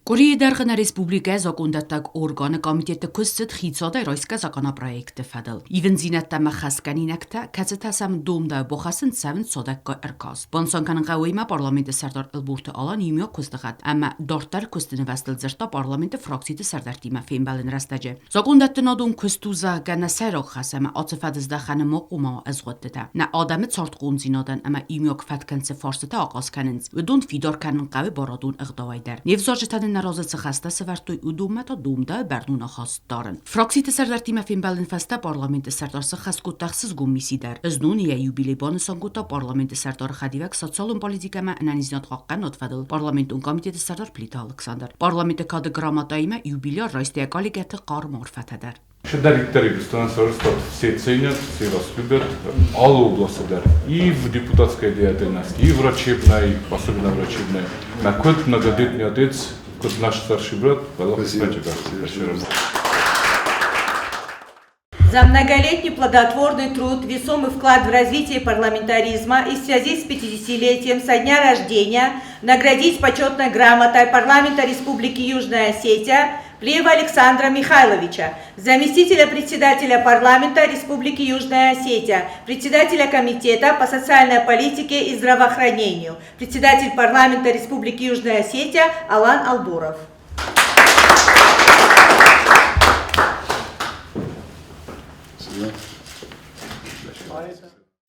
Къуырийы дӕргъы нӕ республикӕйы закъондӕттӕг органы комитеты куыст цыд хицауадӕй райсгӕ законопроекты фӕдыл. Ивындзинӕдтӕ ӕмӕ хӕсгӕнинӕгтӕ, кӕцытӕ сӕм домдӕуы бахӕссын цӕуынц цадӕггай ӕркаст. Банысан кӕнын хъӕуы уыимӕ парламенты сӕрдар Ӕлборты Алан иумиаг куысты гъӕд ӕмӕ дарддӕр куысты нывӕзтыл дзырдта парламенты фракциты сӕрдӕрттимӕ фембӕлыны рӕстӕджы. Закъондӕттынадон куыст у, зӕгъгӕ, нӕ сӕйраг хӕс ӕмӕ ацы фӕдыздӕхӕны ма хъуамӕ уа ӕзгъуыдтытӕ. Нӕ адӕмы цардхъомдзинадӕн ӕмӕ иумиаг фӕткӕн цы фарстытӕ ахъаз кӕнынц, уыдон фидар кӕнын хъӕуы барадон ӕгъдауӕй дӕр. Не взарджытӕ нын нӕ разы цы хӕстӕ сӕвӕрдтой, уыдонмӕ та домдӕуы бӕрнон ахаст дарын. Фракциты сӕрдартимӕ фембӕлыны фӕстӕ парламенты сӕрдар сыххӕст кодта ӕхсызгон мисси дӕр. Знон йӕ юбилей банысан кодта парламенты сӕрдары хӕдивӕг социалон политикӕ ӕмӕ ӕнӕниздзинад хъахъхъӕнынады фӕдыл парламентон комитеты сӕрдар Плиты Алыксандр. Парламенты кады грамотаимӕ юбиляр райста йӕ коллегӕты хъарм арфӕтӕ дӕр. Чидӕриддӕр Ирыстоны сӕрыстыр все ценят, все вас любят, алы областы дӕр и в депутатской деятельности, и врачебной, особенно врачебной. Мӕ куыд многодетный отец, куыд наш старший брат, Спасибо. За многолетний плодотворный труд, весомый вклад в развитие парламентаризма и в связи с 50-летием со дня рождения наградить почетной грамотой парламента Республики Южная Осетия Плиева Александра Михайловича, заместителя председателя парламента Республики Южная Осетия, председателя Комитета по социальной политике и здравоохранению, председатель парламента Республики Южная Осетия Алан Албуров.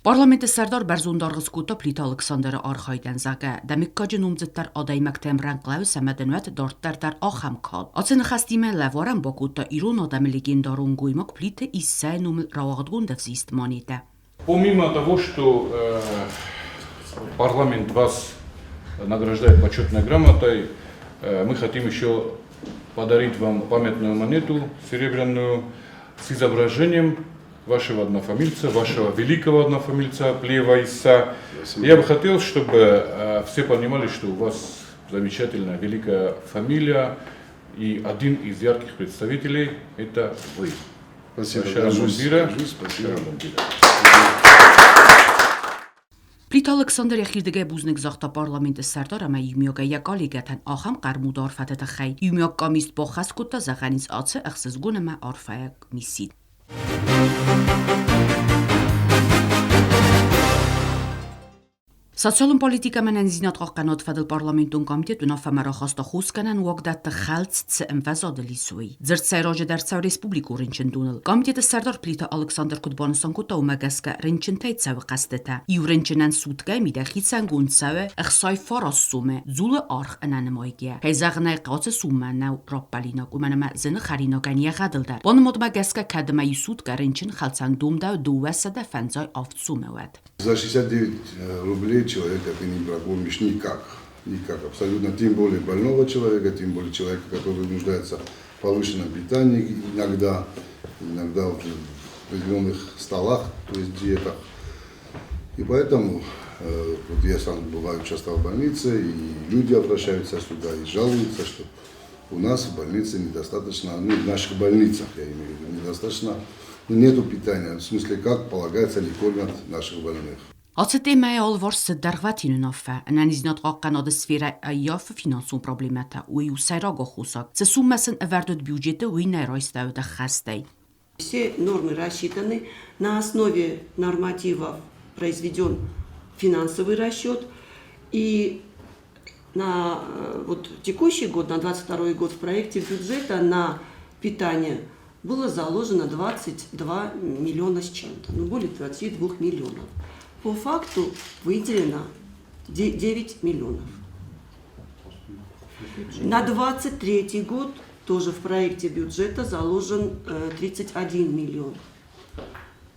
Парламенты сӕрдар бӕрзонд аргъ скодта Плиты Алыксандры архайдӕн, зӕгъгӕ, дӕ мыггаджы номдзыддӕр адӕймӕгтӕм рӕнхълӕуы сӕмӕдӕнуат дарддӕр дӕр ахӕм кад. Ацы ныхӕстимӕ лӕварӕн бакодта ирон адӕмы легендарон гоймаг Плиты Иссӕйы номыл рауагъдгонд ӕвзист монетӕ. Помимо того, что парламент вас награждает почетной грамотой, мы хотим еще подарить вам памятную монету серебряную с изображением вашего однофамильца, вашего великого однофамильца Плиева Исса. Я бы хотел, чтобы все понимали, что у вас замечательная, великая фамилия, и один из ярких представителей – это вы. Спасибо. Спасибо. Плиты Алыксандр йӕхирдыгӕй бузныг загъта парламенты сӕрдар ӕмӕ иумиагӕй йӕ коллегӕтӕн ахӕм хъӕрмуд арфӕты тыххӕй. Иумиаг къамис бахӕс кодта зӕгъӕн ис ацы ӕхсызгон ӕмӕ арфӕйаг мисси. Социалон политикӕ ӕмӕ ӕнӕниздзинад хъахъхъӕнынады фӕдыл парламентон комитет уынаффӕмӕ рахаста хосгӕнӕн уагдӕтты хӕлц цы ӕмвӕзадыл ис, уый. Дзырд сӕйраджыдӕр цӕуы республикон рынчындоныл. Комитеты сӕрдар Плиты Алыксандр куыд банысан кодта, уымӕ гӕсгӕ рынчынтӕй цӕуы хъӕстытӕ. Иу рынчынӕн суткӕйы мидӕг хицӕнгонд цӕуы 65 суммӕ, дзулы аргъ ӕнӕнымайгӕ. Кӕй зӕгъын ӕй хъӕуы, ацы суммӕ нӕу раппӕлинаг, уымӕн ӕмӕ зыны хӕринагӕн йӕ гъӕдыл дӕр. Банымадмӕ гӕсгӕ кӕд ӕмӕ иу суткӕ рынчын хӕлцӕн домдӕуы 257 суммӕ, уӕд. За 69 рублей человека ты не прокормишь никак. Никак, абсолютно. Тем более больного человека, тем более человека, который нуждается в повышенном питании иногда, иногда в определенных столах, то есть диетах. И поэтому вот я сам бываю часто в больнице, и люди обращаются сюда и жалуются, что у нас в больнице недостаточно, ну, в наших больницах, я имею в виду, недостаточно, ну, нету питания, в смысле, как полагается, не кормят наших больных. Ацы темӕйы алыварс цыд дӕргъвӕтин уынаффӕ. Ӕнӕниздзинад хъахъхъӕнады сферӕ ӕййафы финансон проблемӕтӕ, уый у сӕйраг аххосаг. Цы суммӕ сын ӕвӕрд уыд бюджеты, уый нӕ райстӕуыд ӕххӕстӕй. Все нормы рассчитаны на основе нормативов произведен финансовый расчет и на вот текущий год, на 22 год в проекте бюджета на питание было заложено 22 миллиона с чем-то, ну более 22 миллионов. По факту выделено 9 миллионов. На 23 год тоже в проекте бюджета заложен 31 миллион.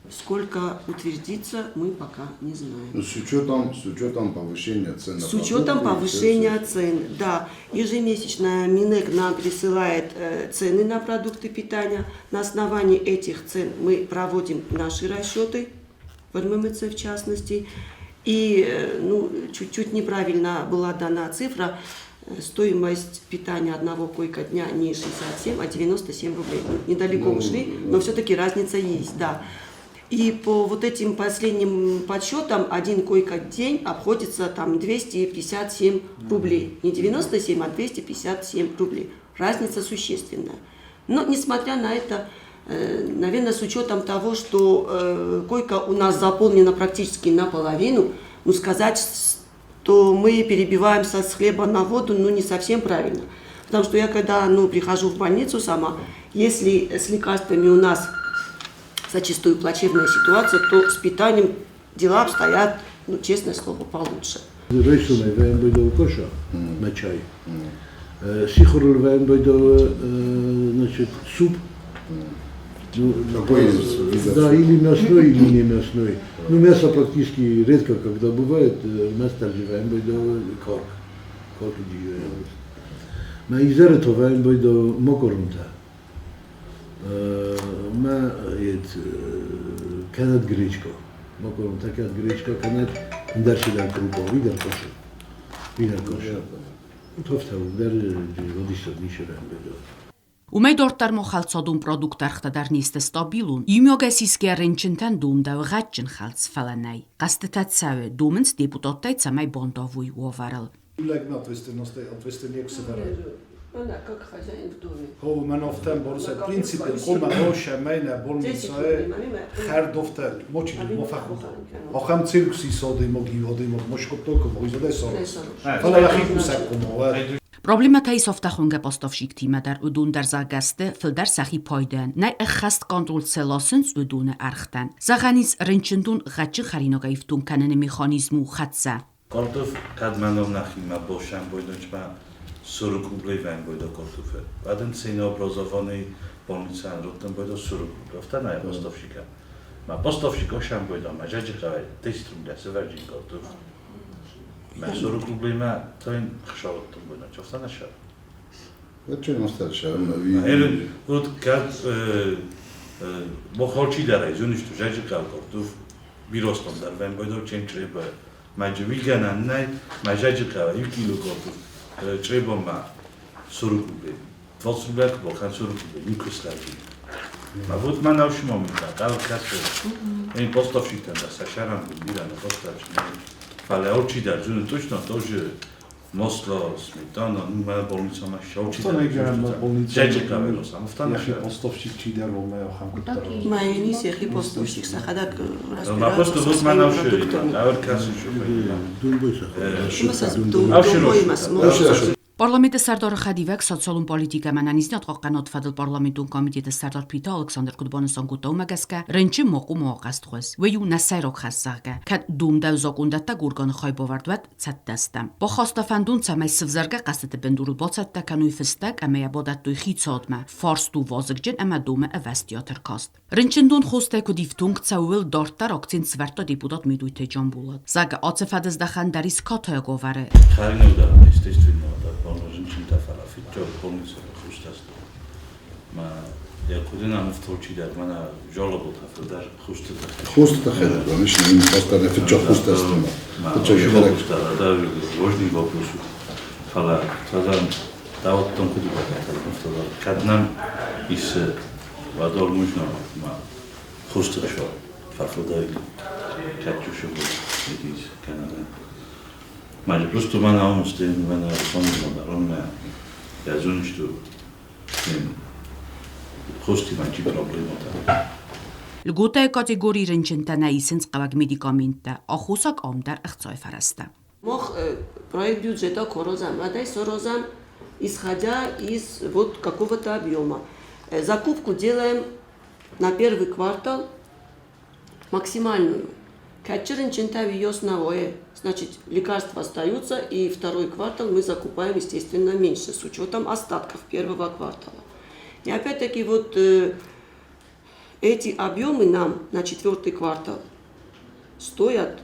Сколько утвердится, мы пока не знаем. Ну, с учетом повышения цен. С учетом повышения цен, да. Ежемесячно Минэк нам присылает цены на продукты питания. На основании этих цен мы проводим наши расчеты, в РММЦ в частности. И ну, чуть-чуть неправильно была дана цифра. Стоимость питания одного койко-дня не 67, а 97 рублей. Ну, недалеко ушли, но все-таки разница есть, да. И по вот этим последним подсчетам один койко-день обходится там 257 рублей. Не 97, а 257 рублей. Разница существенная. Но несмотря на это, наверное, с учетом того, что койка у нас заполнена практически наполовину, ну сказать, что мы перебиваемся с хлеба на воду, ну не совсем правильно. Потому что я когда, ну, прихожу в больницу сама, если с лекарствами у нас зачастую плачевная ситуация, то с питанием дела обстоят, ну, честное слово, получше. Райсомӕй вӕййӕм байдауы каша мӕ чай. Сихорыл вӕййӕм байдауы, значит, суп. Ну, Какой из Да, или мясной, или не мясной. Ну, мясо практически редко когда бывает. Мясо вӕййӕм байдауы карк. Карк иди. Мӕ изӕры та вӕййӕм байдауы макаронтӕ. Мӕ ет кӕнӕд гречка. Макаронтӕ кӕнӕд гречка, кӕнӕд ӕндӕр цыдӕр крупа, уый дӕр каша. Уый дӕр каша. Афтӕ у, дӕр уадиссаг ницы вӕййӕм байдауы. Уымӕй дарддӕр ма хӕлцадон продуктты ӕргътӕ дӕр не сты стабилон. Иумиагӕй сисгӕ рынчынтӕн домдӕуы гъӕдджын хӕлц, фӕлӕ нӕй. Хъӕстытӕ цӕуы, домынц депутаттӕй, цӕмӕй бандавой уавӕрыл. Как хозяин в доме. Хо мэн ofta bara så här, principen kommer och känna bolnica хэр дофта мочи мофахута. Ахам циркси соди моги води мог мошкоптоко войзоде со. Фала яхи кусак комо. Проблемӕтӕ ис ӕфтахонгӕ поставщиктимӕ дӕр, уыдон дӕр зӕгъгӕ сты фылдӕр сӕхи пайдайӕн, нӕй ӕххӕст контроль сӕ ласынц уыдоны ӕргътӕн. Зӕгъӕн ис, рынчындон гъӕдджын хӕринагӕй ифтонг кӕныны механизм у хӕццӕ. Картоф кад мановнахима бошан бойдончма 40 рублей вен бойдо картофе. Один ценообразованный больница роттен бойдо 40 рублей. Офта на поставщика. Ма поставщик ошан бойдо, ма жаджи 10 рубля сверджин картоф. Ма 40 рублей ма тоин хшаоттен бойдо. Офта на ша. Это что Эл вот кад бохолчи дара зуништо жаджи картоф биростон дар вен бойдо чен чреба. Ма ჯვიგანა ნაი მა жаჯი ყავა 1 კილო კარტოფ ჭრებომა 40 რუბლი. 20 რუბლი აქ ბოხან 40 რუბლი იმქოსლაგი. მა ვუთ მანავში მომიდა ყავ კასე. ენ поставщиктан да сашарам бирана поставщик. Фале очи да зуны точно тоже масло, сметана, ну ма больница ма шаучи да. Жаჯი ყაველოს ამ οφтана яхи поставщик чи дар волна хам куттар. Майонез яхи поставщик сахадак ма просто вот манавши авер касси шо. Думбой. Парламенты სარდორ ხადივაკ სოციალურ პოლიტიკა მანანიზნი ოტყოყანოთ ფადլ პარლამენტუნ კომიტეტის სარდორ ფითა ალექსანდრ კუდბონოსონ გუტოუმაგასკა რენჩი მოყუ მოაყასთხოს ვეიუ ნასაიროკ ხასაღგა კად დუმდა ზოკუნდატა გურგონ ხოიბოვარდვატ ცატდასტა ბოხოსტაფანდუნ ცამაი სვზარგა ყასტ ბენდურულ ბოცატდა კანუი ფსტა კამეა ბოდატუი ხიცოდმა ფორსტუ ვოზგჯენ ამა დუმა ავასტიოთრკოსტ რენჩენდუნ ხუსტე კუდიფტუნგ ცაუელ დორტა როქცინ ცვარტო დეპუტატ მიდუითე ჯომბულად ზაგა ოცეფადას დახანდარის ქოთოეგოვარე ხარინოვდა естественно да поможем фалафит ჯო больница ხუსტას მა якудин ам фтолчи дар мана жолобот хафдар ხუსტა ხუსტა ხედა конечно им просто фичо ხუსტას ფიჩო ხუსტა да важный вопрос фала тазан დაუත්තონ ქუდი ბაკა კადნამ ის ვადოლ მუჯნო მა ხუსტა შო ფარფოდა კაჩუშო იდის კანადა მაჯ просто мана ომსტენ мана სონო და რომ იაზუნშტუ ხუსტი მაჯი პრობლემოდა ლგუტე კატეგორი რენჩენტანა ისინც ყავაგ მედიკამენტა ახუსაკ ომდარ ეხწოე ფარასტა. Мох проект бюджета корозан, мадай сорозан, исходя из вот какого-то объема. Закупку делаем на первый квартал максимальную. Значит, лекарства остаются, и второй квартал мы закупаем, естественно, меньше, с учетом остатков первого квартала. И опять-таки вот эти объемы нам на четвертый квартал стоят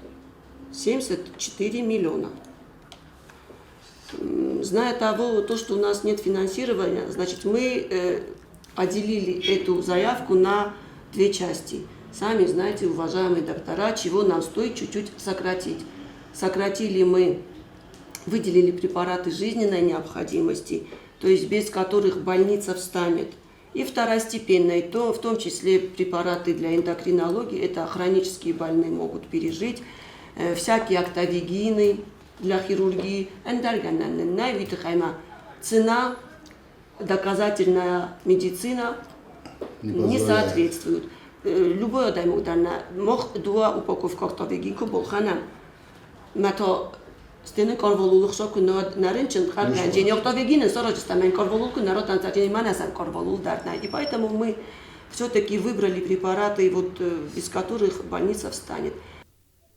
74 миллиона. Зная того, то, что у нас нет финансирования, значит, мы отделили эту заявку на две части. Сами знаете, уважаемые доктора, чего нам стоит чуть-чуть сократить. Сократили мы, выделили препараты жизненной необходимости, то есть без которых больница встанет. И второстепенной, то, в том числе препараты для эндокринологии, это хронические больные могут пережить, всякие актовегины для хирургии, цена, доказательная медицина не соответствует. Любой адаймог мох дуа упаковка актовегин ку болхана. Мато стены корволул хшоку нарынчин харганжин актовегин сорочистамен корволул ку народ манасан корволул дарна. И поэтому мы все-таки выбрали препараты, вот, без которых больница встанет.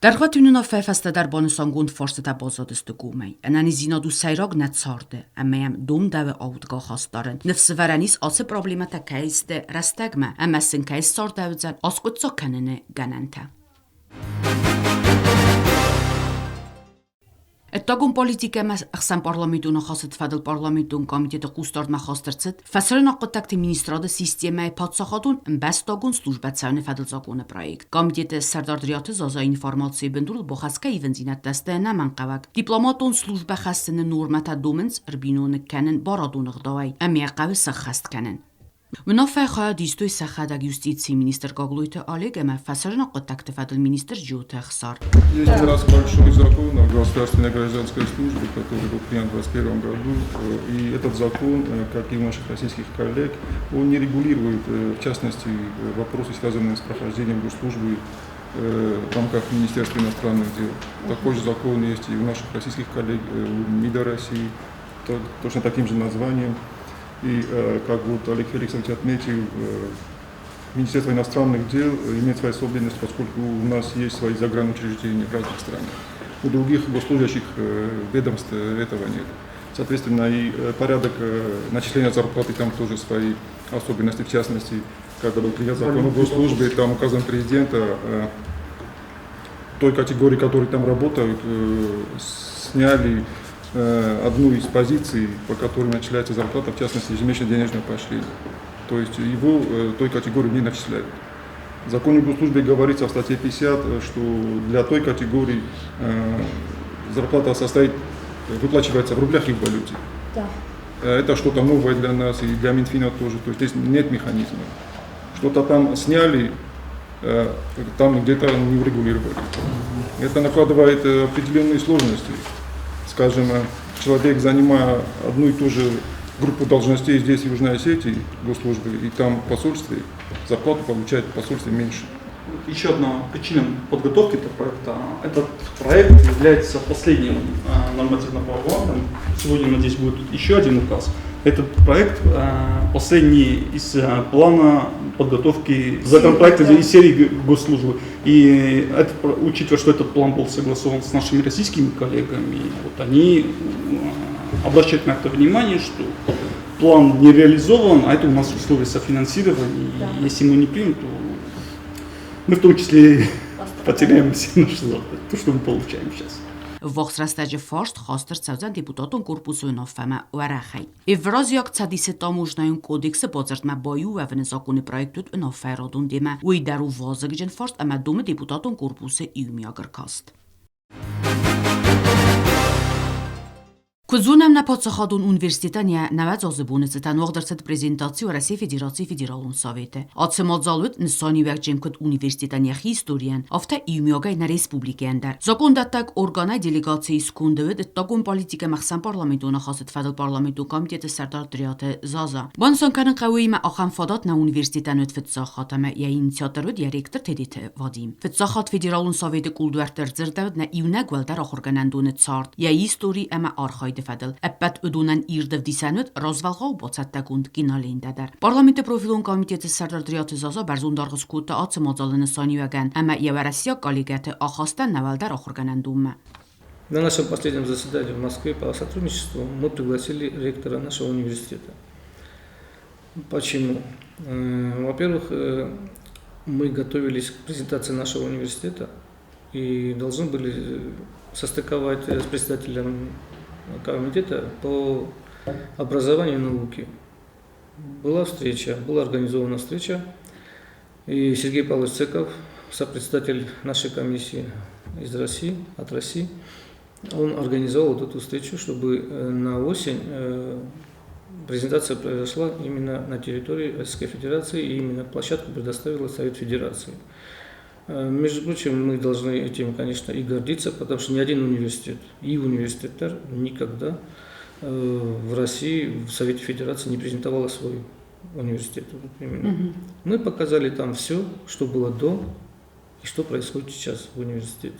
Дӕргъвӕтин уынаффӕйы фӕстӕ дӕр банысангонд фарстытӕ баззадысты гомӕй. Ӕнӕниздзинад у сӕйраг нӕ царды, ӕмӕ йӕм домдӕуы аудгӕ ахаст дарын. Ныфсӕвӕрӕн ис, ацы проблемӕтӕ кӕй сты рӕстӕгмӕ ӕмӕ сын кӕй ссардӕуыдзӕн аскъуыддзаг кӕныны гӕнӕнтӕ. Ӕддагон политикӕ ӕмӕ ӕхсӕнпарламентон ныхасы фӕдыл парламентон комитеты хъусдардмӕ хаст ӕрцыд Фӕсарӕйнаг хъуыддӕгты министрады системӕйы паддзахадон ӕмбӕстагон службӕ цӕуыны фӕдыл законы проект. Комитеты сӕрдар Дриаты Заза информацийы бындурыл бахӕсгӕ ивындзинӕдтӕ сты ӕнӕмӕнгхъӕуӕг. Дипломатон службӕ хӕссыны нормӕтӕ домынц ӕрбиноныг кӕнын барадон ӕгъдауӕй ӕмӕ йӕ хъӕуы сӕххӕст кӕнын. Уынаффӕйы хайад истой сӕхӕдӕг юстицийы министр Гаглойты Олег ӕмӕ фӕсарӕйнаг хъуыддӕгты фӕдыл министр Джиоты Ӕхсар. Есть у нас большой закон о государственной гражданской службе, который был принят в 2021 году. И этот закон, как и у наших российских коллег, он не регулирует, в частности, вопросы, связанные с прохождением госслужбы в рамках Министерства иностранных дел. Такой же закон есть и у наших российских коллег, у МИДа России, точно таким же названием. И, как вот Олег Феликсович отметил, Министерство иностранных дел имеет свои особенности, поскольку у нас есть свои загранучреждения в разных странах. У других госслужащих ведомств этого нет. Соответственно, и порядок начисления зарплаты там тоже свои особенности. В частности, когда был принят закон о госслужбе, там указан президента, той категории, которые там работают, сняли одну из позиций, по которой начисляется зарплата, в частности, ежемесячное денежное поощрение. То есть его той категории не начисляют. В законе о госслужбе говорится в статье 50, что для той категории зарплата выплачивается в рублях и в валюте. Да. Это что-то новое для нас и для Минфина тоже. То есть здесь нет механизма. Что-то там сняли, там где-то не урегулировали. Это накладывает определенные сложности. Скажем, человек, занимая одну и ту же группу должностей здесь, в Южной Осетии, госслужбы, и там в посольстве, зарплату получает в посольстве меньше. Еще одна причина подготовки этого проекта. Этот проект является последним нормативно-правовым актом. Сегодня, надеюсь, будет еще один указ. Этот проект последний из плана подготовки законопроекта из серии госслужбы. И это, учитывая, что этот план был согласован с нашими российскими коллегами, вот они обращают на это внимание, что план не реализован, а это у нас условия софинансирования. Да. И если мы не примем, то мы в том числе потеряем все наши зарплаты, то, что мы получаем сейчас. Ввахс рӕстӕджы фарст хаст ӕрцӕудзӕн депутатон корпусы уынаффӕмӕ уӕрӕхӕй. Евразиаг Цӕдисы таможнӕйон кодексы бадзырдмӕ баиу уӕвыны законы проект уыд уынаффӕйы радон темӕ. Уый дӕр у вазыгджын фарст ӕмӕ домы депутатон корпусы иумиаг ӕркаст. Куыд зонӕм, нӕ паддзахадон университетӕн йӕ 90 азы боны цытӕн уагъд ӕрцыд презентаци Уӕрӕсейы Федерацийы Федералон Советы. Ацы мадзал уыд нысаниуӕгджын куыд университетӕн йӕхи историйӕн, афтӕ иумиагӕй нӕ республикӕйӕн дӕр. Закондӕттӕг органӕй делегацийы сконды уыд ӕддагон политикӕ ӕмӕ ӕхсӕнпарламентон ахасты фӕдыл парламентон комитеты сӕрдар Дриаты Заза. Банысан кӕнын хъӕуы уыимӕ ахӕм фадат нӕ университетӕн уыд фыццаг хатт ӕмӕ йӕ инициатор уыд йӕ ректор Тедеты Вадим. Фыццаг хатт Федералон Советы кулдуӕртты ӕрдзырдӕуыд нӕ иунӕг уӕлдӕр ахуыргӕнӕндоны цард, йӕ истори ӕмӕ архайды фӕдыл. Ӕппӕт уыдонӕн ирд ӕвдисӕн уыд развӕлгъау бацӕттӕгонд кинолентӕ дӕр. Парламенты профилон комитеты сӕрдар Дриаты Заза бӕрзонд аргъ скодта ацы мадзалы нысаниуӕгӕн ӕмӕ йӕ уӕрӕсейаг коллегӕты ахастӕн нӕ уӕлдӕр ахуыргӕнӕндонмӕ. На нашем последнем заседании в Москве по сотрудничеству мы пригласили ректора нашего университета. Почему? Во-первых, мы готовились к презентации нашего университета и должны были состыковать с председателем комитета по образованию и науке. Была встреча, была организована встреча, и Сергей Павлович Цеков, сопредседатель нашей комиссии из России, от России, он организовал вот эту встречу, чтобы на осень Презентация произошла именно на территории Российской Федерации, и именно площадку предоставила Совет Федерации. Между прочим, мы должны этим, конечно, и гордиться, потому что ни один университет и университет никогда в России, в Совете Федерации не презентовала свой университет. Вот именно. Мы показали там все, что было до и что происходит сейчас в университете.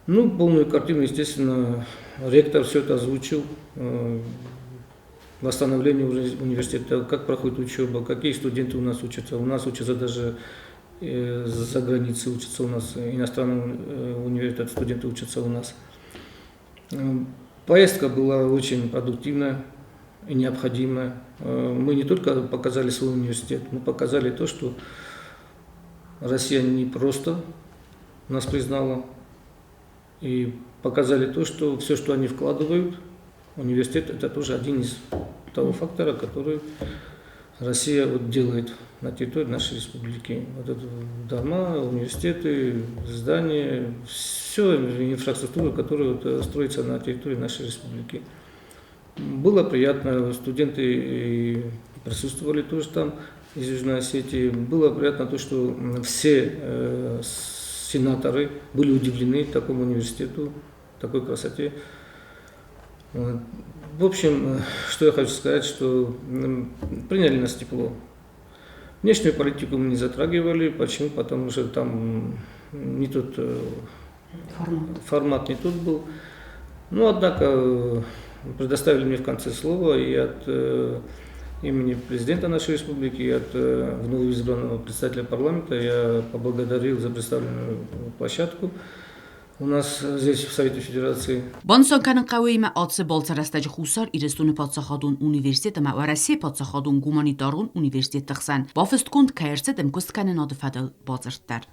Ну, полную картину, естественно, ректор все это озвучил. Восстановление университета, как проходит учеба, какие студенты у нас учатся. У нас учатся даже за границей, учатся у нас, иностранный университет, студенты учатся у нас. Поездка была очень продуктивная и необходимая. Мы не только показали свой университет, мы показали то, что Россия не просто нас признала, и показали то, что все, что они вкладывают, университет, это тоже один из того фактора, который Россия вот делает на территории нашей республики. Вот это дома, университеты, здания, все инфраструктура, которая вот строится на территории нашей республики. Было приятно, студенты присутствовали тоже там из Южной Осетии. Было приятно то, что все сенаторы были удивлены такому университету, такой красоте. В общем, что я хочу сказать, что приняли нас тепло. Внешнюю политику мы не затрагивали. Почему? Потому что там не тот формат не тот был. Но, однако, предоставили мне в конце слово и от имени президента нашей республики, и от вновь избранного председателя парламента я поблагодарил за представленную площадку у нас здесь, в Совете Федерации. Банысан кӕнын хъӕуы ӕмӕ ацы балцы рӕстӕджы Хуссар Ирыстоны паддзахадон университет ӕмӕ Уӕрӕсейы паддзахадон гуманитарон университетты хсӕн бафыстгонд кӕй ӕрцыд ӕмкуысткӕнынады фӕдыл бадзырд дӕр.